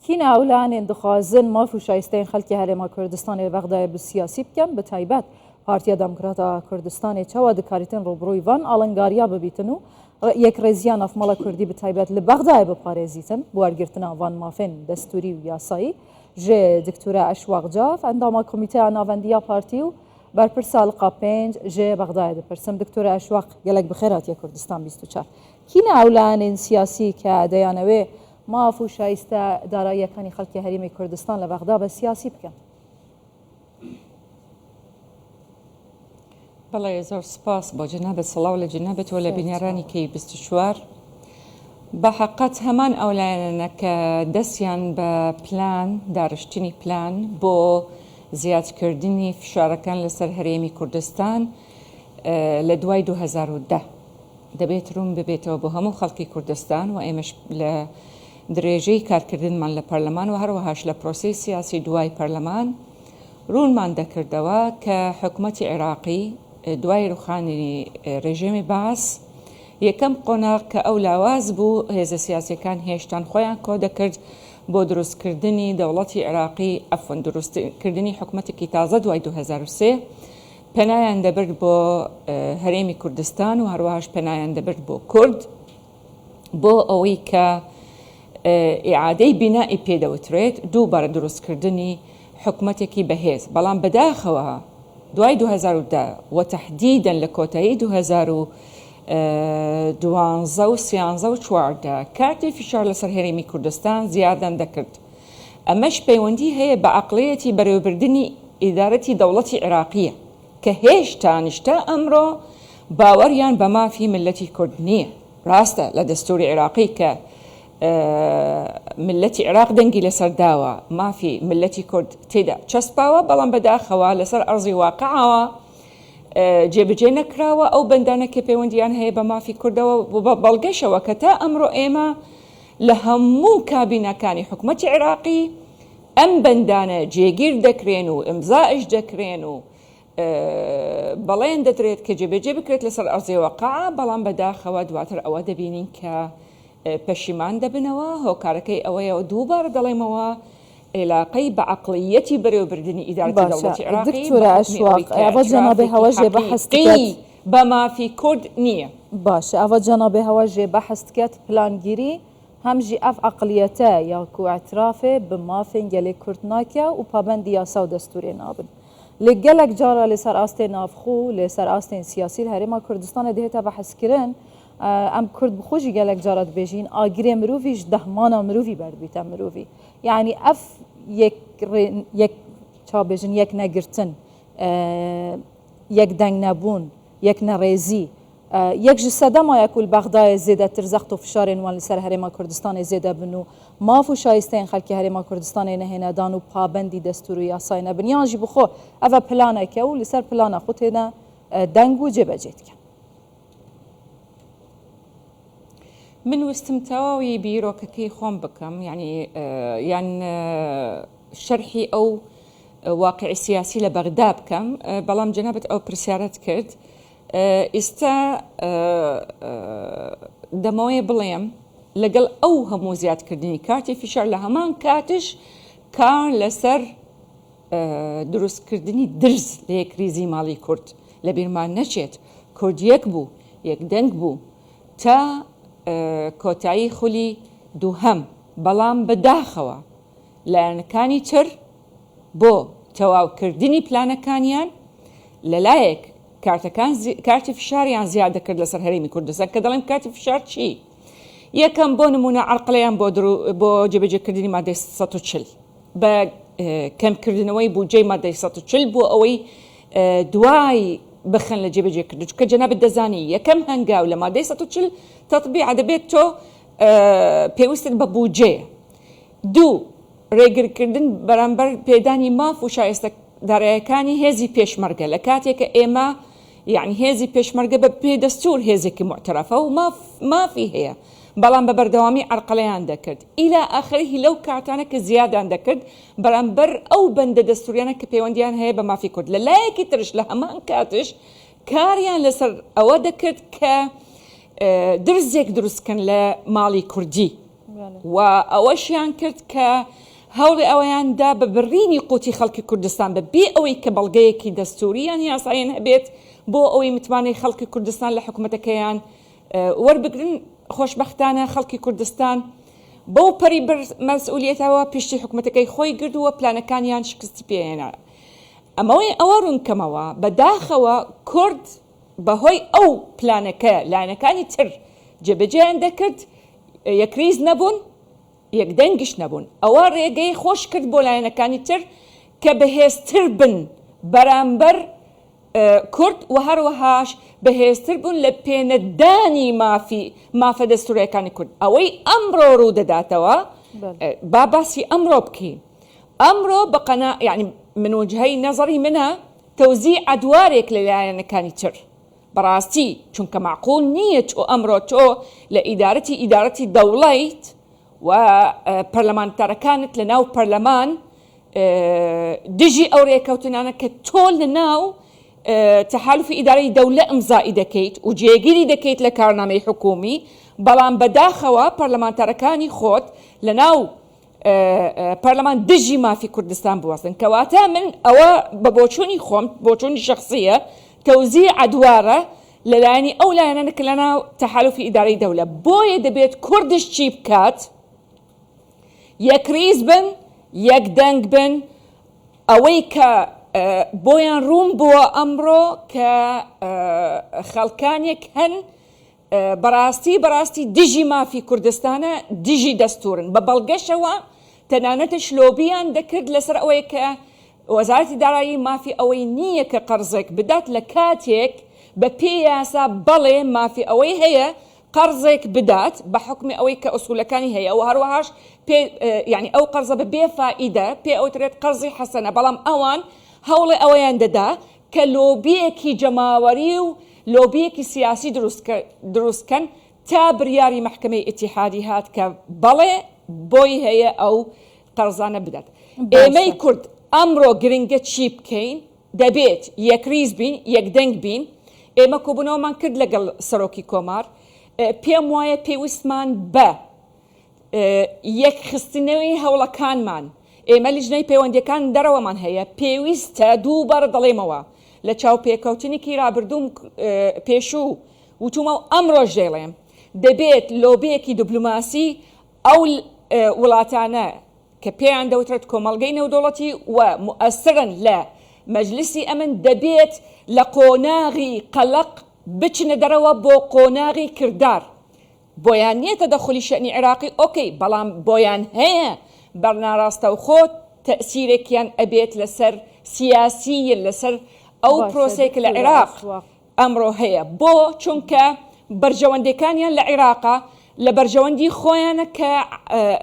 Kî ne ew layanên dixwazin maf û şayisteyên xelkê Herêma Kurdistanê li Bexdayê bi siyasî bikin, bi taybet Partiya Demokrat a Kurdistanê çawa dikarîtin rûbirûyî van alingariya bibîtin û yekrêziya navmala Kurdî bi taybet li Bexdayê biparêzîtin bi wergirtina van mafên destûrî û yasayî ji Diktora Eşwaq Caf, endama Komîteya Navendî ya Partî û berpirsa Liqa 5 ji Bexdayê dipirsim. Diktora Eşwaq gelek bi xêr hatiye Kurdistan 24. Kî ne ew layanên siyasî ke deyanewê ماف و شایستە داراییەکانی خەڵکی هەرێمی کوردستان لە بەغدا بە سیاسی بکەن. بەڵێ زۆر سپاس بۆ جەنابت سڵاو لە جەنابت و لە بینەرانی کەی 24 بە حەقەت هەمان ئەو لایەنانە کە دەستیان بە پلان دارشتنی پلان بۆ زیادکردنی فشارەکان لەسەر هەرێمی کوردستان لە دوای 2010 دەبێت روون ببێتەوە بۆ هەموو خەڵکی کوردستان و ئێمەش لە درێژەی کارکردنمان لە پەرلەمان و هەروەهاش لە پرۆسەی سیاسی دوای پەرلەمان روونمان دەکردەوە کە حکومەتی عێراقی دوای روخانی رژێمی بەعس یەکەم قۆناغ کە ئەو لاواز بوو هێزە سیاسیەکان هێشتان خۆیان کۆ دەکرد بۆ دروستکردنی دەوڵەتی عێراقی عەفوەن دروستکردنی حکومەتێکی تازە دوای 2003 پەنایان دەبرد بۆ هەرێمی کوردستان و هەروەهاش پەنایان دەبرد بۆ کورد بۆ ئەوەی کە ئیعادەی بینائی پێ دەوترێت دووبارە دروستکردنی حکومەتێکی بەهێز بەڵام بەداخەوە دوای 2010 و تەحدیدەن لە کۆتایی 2012 و 13 و 14 کارتی فشار لەسەر هەرێمی کوردستان زیادان دەکرد ئەمەش پەیوەندی هەیە بە عەقڵیەتی بەرێوەبردنی ئیدارەتی دەوڵەتی عێراقیە کە هێشتانیش تا ئەمرۆ باوەریان بە مافی میللەتی کورد نیە. راستە لە دەستوری عێراقی کە میللەتی عێراق دەنگی لەسەر داوە مافی میللەتی کورد تێدا چەسپاوە بەڵام بەداخەوە لەسەر ئەرزی واقعەوە جێبەجێ نەکراوە ئەو بەندانە کە پەیوەندیان هەیە بە مافی کوردەوە و بە بەڵگەشەوە کە تا ئەمرۆ ئێمە لە هەموو کابینەکانی حکومەتی عێراقی ئەم بەندانە جێگیر دەکرێن و ئیمزائش دەکرێن و بەڵێن دەدرێت کە جێبەجێ بکرێت لەسەر ئەرزی واقع، بەڵام بەداخەوە دواتر ئەوە دەبینین کە پەشیمان دەبنەوە، هۆکارەکەی ئەوەیە و دووبارە دەڵێمەوە عیلاقەی بە عەقڵییەتی بەرێوەبردنی ئیدارەتی باشە دەوڵەتی عێراقی دکتۆرە بە حوکمی ئەشواق ئەوەی کە ئەڤە جەنابێ ئیعترافێکی هەوە ژێ بەحس حەقیقی دکەت. بە مافی کورد نییە. باشە ئەڤە جەنابێ هەوە ژێ بەحس دکەت پلانگیری هەم ژی ئەڤ عەقڵیەتە یا کو ئیعترافێ ب مافێن گەلێ کورد ناکە و پابەندی یاسا و دەستوورێ نابن. لێ گەلەک جارا لێ سەر ئاستێ ناڤخو لێ سەر ئاستێن سیاسی ل هەرێما کوردستانێ دهێتە بەحس کرن ئەم کورد بخو ژی گەلەک جارا دبێژین ئاگرێ مروڤی ژ دەهمانا مروڤی بەردبیتە مروڤی یەعنی ئەڤ یەک رێ یەک چا بێژن یەک نەگرتن یەک دەنگ نەبوون یەک نەڕێزی یەک ji sedema ye ku li Bexdayê zêdetir zext û fişarên wan li ser Herêma Kurdistanê zêde bin û maf û şayisteyên xelkê Herêma Kurdistanê nehêne dan û pabendî destûr û yasayê nebin yan jî bi xwe ev e planek e û li ser plana xwe têne deng û cêbecê dikin. من ویستم تەواوی بیرۆکەکەی خۆم بکەم یانی یان شەرحی ئەو واقعی سیاسی لە بەغدا بکەم بەڵام جەنابت ئەو پرسیارەت کرد ئیستا دەمەوەێ بڵێم لەگەڵ ئەو هەموو زیادکردنی کارتی فشار لە هەمان کاتش کار لەسەر دروستکردنی درز لە یەکریزی ماڵی کورد لەبیرمان نەچێت کورد یەک بوو یەک دەنگ بوو تا کۆتایی خولی دووهەم بەڵام بەداخەوە لایەنەکانی تر بۆ تەواوکردنی پلانەکانیان لەلایەک کارتەکان کارتی فشاریان زیاد دەکرد لەسەر هەرێمی کوردستان کە دەڵێم کارتی فشار چی؟ یەکەم بۆ نمونە عەرقلەیان بۆ بۆ جێبەجێکردنی مادەی 140 بە کەمکردنەوەی بودجەی مادەی 140 بۆ ئەوەی دوای بخەن لە جێبەجێکردن چونکە جەنابت دەزانی یەکەم هەنگاو لە مادەی 140 تەطبیع دەبێت تۆ پێویستت بە بودجەیە دوو، رێگرکردن بەرامبەر پێدانی ماف و شایستە دارایەکانی هێزی پێشمەرگە لە کاتێک کە ئێمە یەعنی هێزی پێشمەرگە بە پێی دەستور هێزێکی موعتەرەفە و ماف مافی هەیە بەڵام بە بەردەوامی عەرقەلەیان دەکرد ئیلا ئاخرهی لەو کاتانە کە زیادان دەکرد بەرامبەر ئەو بەندە دەستوریانە کە پەیوەندیان هەیە بە مافی کورد لە لایەکی ترش لە هەمان کاتش کاریان لەسەر ئەوە دەکرد کە درزێک دروست کەن لە ماڵی کوردی. و ئەوەشیان کرد کە هەوڵی ئەوەیان دا بە بڕینی قوتی خەڵکی کوردستان بە بێ ئەوەی کە بەڵگەیەکی دەستووری یان یاساییان هەبێت بۆ ئەوەی متمانەی خەڵکی کوردستان لە حکومەتەکەیان وەربگرن. خۆشبەختانە خەڵکی کوردستان بەو پەری مەسئولیەتەوە پشتی حکومەتەکەی خۆی گرت و پلانەکانیان شکستی پێهێنا. ئەمەوەی ئەوە ڕوونکەمەوە بەداخەوە کورد بەهۆی ئەو پلانەکە لایەنەکانی تر جێبەجێیان دەکرد یەکریز نەبوون یەکدەنگیش نەبوون ئەوە ڕێگەی خۆش کرد بۆ لایەنەکانی تر کە بەهێزتر بن بەرامبەر کورد و هەروەهاش بەهێزتر بوون لە پێنەدانی مافی مافە دەستوریەکانی کورد ئەوەی ئەمڕۆ ڕوو دەداتەوە با باسی ئەمڕۆ بکەین ئەمڕۆ بە قەنا یعنی من وجهەی نەزەڕی منە تەوزیع ئەدوارێک لە لایەنەکانی تر بەڕاستی چونکە مەعقول نییە تۆ ئەمڕۆ تۆ لە ئیدارەتی ئیدارەتی دەوڵەیت و پەرلەمانتارەکانت لە ناو پەرلەمان دژی ئەو رێکەوتنانە کە تۆ لە ناو تەحالفی ئیدارەی دەولە ئمزائی دەکەیت و جێگیری دەکەیت لە کارنامەی حکومی بەڵام بەداخەوە پەرلەمانتارەکانی خۆت لە ناو پەرلەمان دژی مافی کوردستان بوەستن کەواتە من ئەوە بە بۆچوونی خۆم بۆچوونی شخصیە تەوزیع ئەدوارە لەلایەنی ئەو لایەنانە کە لەناو تەحالفی ئیدارەی دەولە بۆیە دەبێت کوردش چی بکات یەکریز بن یەک دەنگ بن ئەوەی کە بۆیان ڕوون بووە ئەمڕۆ کە خەڵکانێک هەن بەڕاستی بەڕاستی دژی مافی کوردستانە دژی دەستورن بە بەڵگەشەوە تەنانەتش لۆبیان دەکرد لەسەر ئەوەی کە وەزارەتی دارایی مافی ئەوەی نییە کە قەرزێک بدات لە کاتێک بە پێی یاسا بەڵێ مافی ئەوەی هەیە قەرزێک بدات بە حوکمی ئەوەی کە ئوسولەکانی هەیە و هەروەهاش پێ یعنی ئەو قەرزە بە بێ فائیدە پێ ئەوترێت قەرزی حەسەنە بەڵام ئەوان هەوڵێ ئەوەیان دەدا کە لۆبیەکی جەماوەری و لۆبیەکی سیاسی دروست کەن تا بریاری مەحکەمەی ئیتیحادی هات کە بەڵێ بۆی هەیە ئەو قەرزانە بدات. ئێمەی کورد ئەمڕۆ گرنگە چی بکەین؟ دەبێت یەکریز بین، یەکدەنگ بین. ئێمە کۆبوونەوەمان کرد لەگەڵ سەرۆکی کۆمار. پێم وایە پێویستمان بە یەکخستنەوەی هەوڵەکانمان، ئێمە لیژنەی پەیوەندییەکان دەرەوەمان هەیە، پێویستە دووبارە دەڵێمەوە لە چاوپێکەوتنێکی رابردووم پێشوو وتومە و ئەمڕۆش دەیڵێم، دەبێت لۆبییەکی دبلۆماسی ئەو وڵاتانە کە پێیان دەوترێت کۆمەڵگەی نێودەوڵەتی و موئەسرن لە مەجلیسی ئەمن دەبێت لە قۆناغی قەلەق بچنە دەرەوە بۆ قۆناغی کردار. بۆیان نیە تەدەخولی شەئنی عێراقی ئۆکەی بەڵام بۆیان هەیە بەرناڕاستەوخۆ تەئسیرێکیان ئەبێت لەسەر سیاسییەن لەسەر ئەو باشە پرۆسەیە کە لە دکتۆرە عێراق ئەشواق. ئەمڕۆ هەیە بۆ چونکە بەرژەوەندێکانیان لە عێراقە لە بەرژەوەندی خۆیانە کە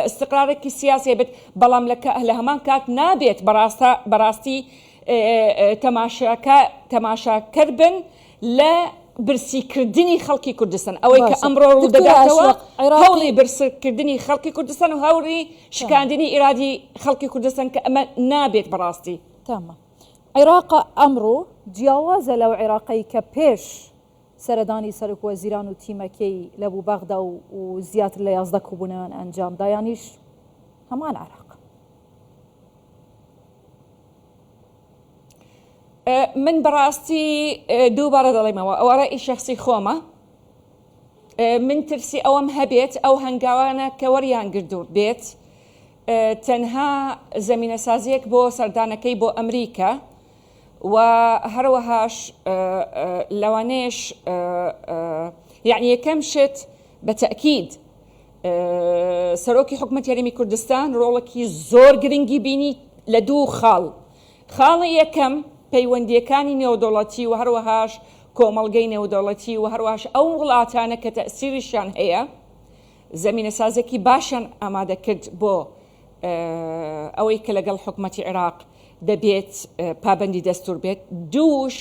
ئیستقرارێکی سیاسی هەبێت بەڵام لە لە هەمان کات نابێت بەڕاستە بەڕاستی تەماشاکە تەماشاکەر بن لە برسیکردنی خەڵکی کوردستان ئەوەی کە باشە ئەمڕۆ دکتۆرە ڕوودەداتەوە ئەشواق عێراقی هەوڵی برسکردنی خەڵکی کوردستان و هەوڵی تەمام شکاندنی ئیرادی خەڵکی کوردستان کە ئەمە نابێت بەڕاستی. تەمام عێراق ئەمڕۆ جیاوازە لەو عێراقەی کە پێش سەردانی سەرۆک وەزیران و تیمەکەی لە بوو بەغدا و و زیاتر لە 11 کۆبوونەوەیان ئەنجامدا یانیش هەمان عێراق؟ من بەڕاستی دووبارە دەڵێمەوە ئەوە ڕەئی شەخسی خۆمە من ترسی ئەوەم هەبێت ئەو هەنگاوانە کە وەریان گردو بێت تەنها زەمینەسازیەک بۆ سەردانەکەی بۆ ئەمریکا و هەروەهاش لەوانەیەش یعنی یەکەم شت بە تەکید سەرۆکی حکومەتی هەرێمی کوردستان ڕۆڵێکی زۆر گرنگی بینی لە دوو خاڵ خاڵی یەکەم، پەیوەندییەکانی نێودەوڵەتی و هەروەهاش کۆمەڵگەی نێودەوڵەتی و هەروەهاش ئەو وڵاتانە کە تەئسیریشیان هەیە، زەمینەسازێکی باشیان ئامادە کرد بۆ ئەوەی کە لەگەڵ حکومەتی عێراق دەبێت پابەندی دەستوور بێت. دووش،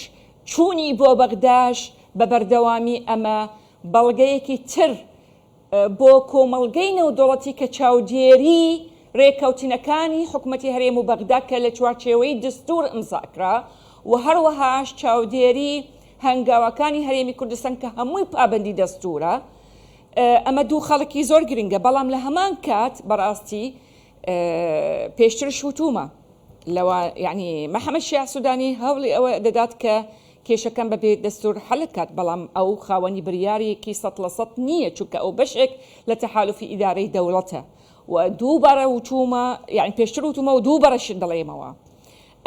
چوونی بۆ بەغداش بە بەردەوامی ئەمە بەڵگەیەکی تر بۆ کۆمەڵگەی نێودەوڵەتی کە چاودێری رێککەوتنەکانی حکومەتی هەرێم و بەغدا کە لە چوارچێوەی دستور ئیمزا کرا و هەروەهاش چاودێری هەنگاوەکانی هەرێمی کوردستان کە هەمووی پابەندی دەستورە. ئەمە دوو خەڵکی زۆر گرنگە بەڵام لە هەمان کات بەڕاستی پێشترش وتومە لەوە یعنی محەممەد شیاع سوودانی هەوڵی ئەوە دەدات کە کێشەکان بەبێ دەستور حەل کات بەڵام ئەو خاوەنی بریارێکی سەد لە سەد نییە چونکە ئەو بەشێک لە تەحالفی ئیدارەی دەوڵەتە و دووبارە وتومە یعنی پێشتر وتومە و دووبارەش دەڵێمەوە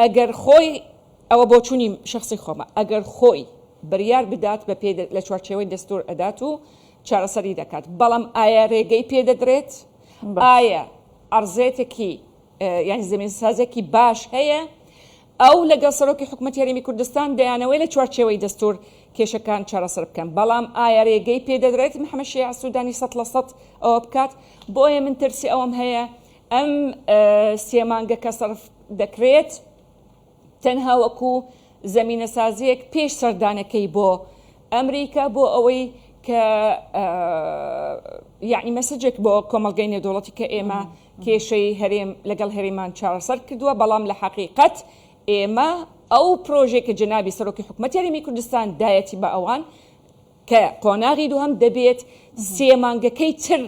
ئەگەر خۆی ئەوە بۆچوونی شەخسی خۆمە ئەگەر خۆی بریار بدات بە پێ لە چوارچێوەی دەستور ئەدات و چارەسەری دەکات بەڵام ئایا رێگەی پێ دەدرێت ئایا ئەرزێتێکی یانی زەمینسازێکی باش هەیە ئەو لەگەڵ سەرۆکی حکومەتی هەرێمی کوردستان دەیانەوەی لە چوارچێوەی دەستور کێشەکان چارەسەر بکەن بەڵام ئایا رێگەی پێ دەدرێت محەممەد شیاع سوودانی 100% ئەوە بکات بۆیە من ترسی ئەوەم هەیە ئەم سێ مانگە کە سەرف دەکرێت تەنها وەکو زەمینەسازییەک پێش سەردانەکەی بۆ ئەمریکا بۆ ئەوەی کە یعنی message ێک بۆ کۆمەڵگەی نێودەوڵەتی کە ئێمە کێشەی هەرێم لەگەڵ هەرێمان چارەسەر کردووە بەڵام لە حەقیقەت ئێمە ئەو پرۆژێک کە جەنابی سەرۆکی حکومەتی هەرێمی کوردستان دایەتی بە ئەوان کە قۆناغی دووهەم دەبێت سێ مانگەکەی تر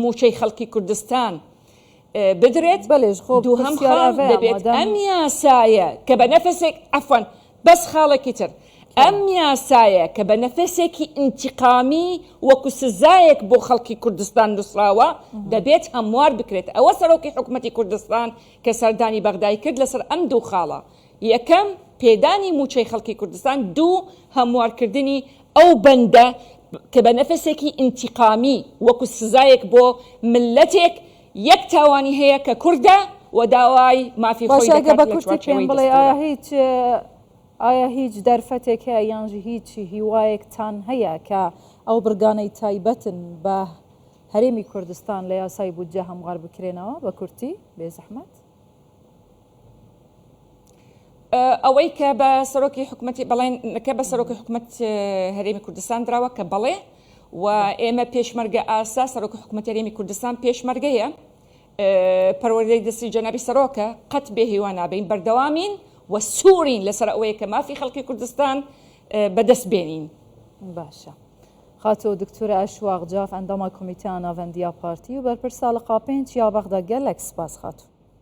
مووچەی خەڵکی کوردستان بدرێت، بەلێ خۆ دووهەم پرسیار خاڵ ئەڤەیە دەبێت مادام ئەم یاسایە کە بە نەفەسێک عەفوەن بەس خاڵێکی تر ئەم یاسایە کە بە نەفەسێکی ئینتیقامی وەکو سزایەک بۆ خەڵکی کوردستان نووسراوە دەبێت هەموار بکرێت ئەوە سەرۆکی حکومەتی کوردستان کە سەردانی بەغدای کرد لەسەر ئەم دوو خاڵە یەکەم، پێدانی مووچەی خەڵکی کوردستان، دوو، هەموارکردنی ئەو بەندە کە بە نەفەسێکی ئینتیقامی وەکو سزایەک بۆ میللەتێک یەک تاوانی هەیە کە کوردە و داوای مافی خۆی باشە ئەگەر دەکات بە لە کورتی پێم چوارچێوەی بڵێی ئایا دەستوورا. هیچ ئایا هیچ دەرفەتێک هەیە یانژی هیچ هیوایەکتان هەیە کە ئەو بڕگانەی تایبەتن بە هەرێمی کوردستان لە یاسای بودجە هەموار بکرێنەوە بە کورتی بێ زەحمەت؟ ئەوەی کە بە سەرۆکی حکومەتی بەڵێن کە بە سەرۆکی حکومەت هەرێمی کوردستان دراوە کە بەڵێ و ئێمە پێشمەرگە ئاسا سەرۆکی حکومەت هەرێمی کوردستان پێشمەرگەیە پەروەردەی دەستی جەنابی سەرۆکە قەت بێ هیوا نابین بەردەوامین و سوورین لەسەر ئەوەیە کە مافی خەڵکی کوردستان بەدەست بێنین. باشە خاتوو دکتۆرە ئەشواق جاف ئەنداما کۆمیتەیا ناڤەندیا پارتی و بەرپرسا لقا پێنج یا بەغدا گەلەک سپاس خاتوو.